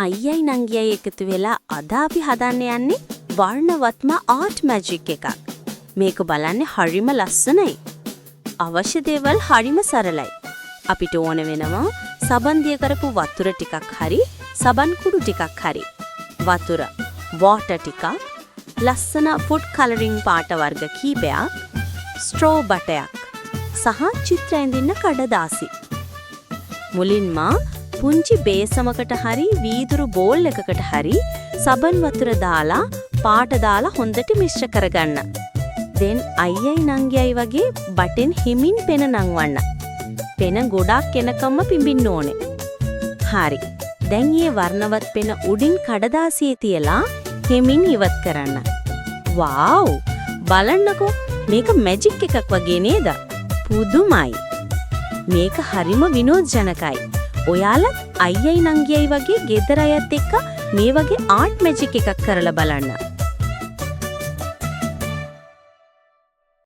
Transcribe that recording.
අයියයි නංගියයි එකතු වෙලා අද අපි හදන්න යන්නේ වර්ණවත්ම ආර්ට් මැජික් එකක්. මේක බලන්න හරිම ලස්සනයි. අවශ්‍ය දේවල් හරිම සරලයි. අපිට ඕන වෙනවා සබන් දිය කරපු වතුර ටිකක් හරි සබන් කුඩු ටිකක් හරි. වතුර, වෝටර් ටිකක්, ලස්සන ෆුඩ් කලරින් පාට වර්ග කීපයක්, ස්ට්‍රෝ බටයක් සහ චිත්‍ර ඇඳින්න කඩදාසි. මුලින්ම පුංචි බේසමකට හරි වීදුරු බෝල් එකකට හරි සබන් වතුර දාලා පාට දාලා හොඳට මිශ්‍ර කරගන්න. දැන් අයියයි නංගියයි වගේ බටෙන් හිමින් පෙන නංවන්න. පෙන ගොඩක් එනකම්ම පිඹින්න ඕනේ. හරි. දැන් මේ වර්ණවත් පෙන උඩින් කඩදාසියේ තියලා හිමින් ඉවත් කරන්න. වාව්! බලන්නකෝ, මේක මැජික් එකක් වගේ නේද? පුදුමයි. මේක හරිම විනෝදජනකයි. ඔයාලත් අයියයි නංගියයි වගේ ගෙදර අයත් එක්ක මේ වගේ ආර්ට් මැජික් එකක් කරලා බලන්න.